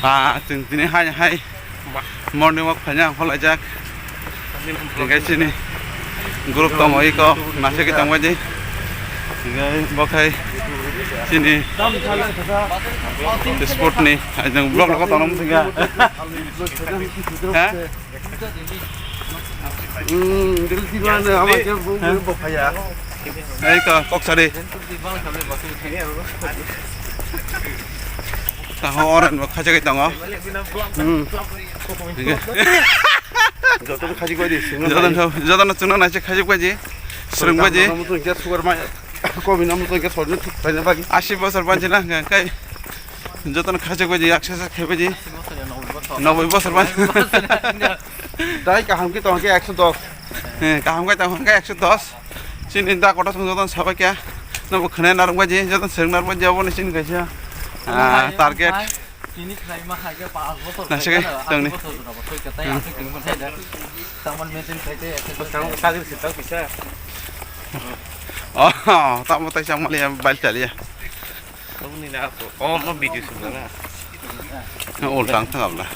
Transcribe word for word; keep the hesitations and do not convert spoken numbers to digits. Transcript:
Ah, chwng tini hai hai morning walk phaina ang phalaijak. Hingke chini group tongo iko, naisike tongbaidi. Hingke bo khai chini sport ni, ai jang vlog logo tongna muchungya. Ha? Hmm, dil di mana ama je bu bu bokaya. Ai ka kok sari. Taho oran bo khaja kai tongo. Hmm. Joto khaji koi di, sungna joto nai. Joto no chungna nai se khaji koi di. Srung koi di. Namu tong ke sugar mai. Komi namu tong ke sorni thuk paina bagi. Asi bosor panchina kai. Joto no khaji koi di, aksa sa khai koi di. Noboi bosor panchina. Dai kaham ke tong ke ekso dos. Eh, kaham kai tong ke ekso dos. Chini da kotor song joton sabai kya. Nabo khne narwk baji, joton serwk narwk baji, abo ni chini kaisa, ah, target. Tini khlai ma hai ke pas bosor. Naisike tongni. Bosor jora bosor kata ya, asik tong bosai da. Taman meeting khai te. Tang kali se tang kisa. Oh, tamo tai chang mali ya, bal chali ya. Tamo ni na to. Oh, mo video sung na. Ol tang tang abla.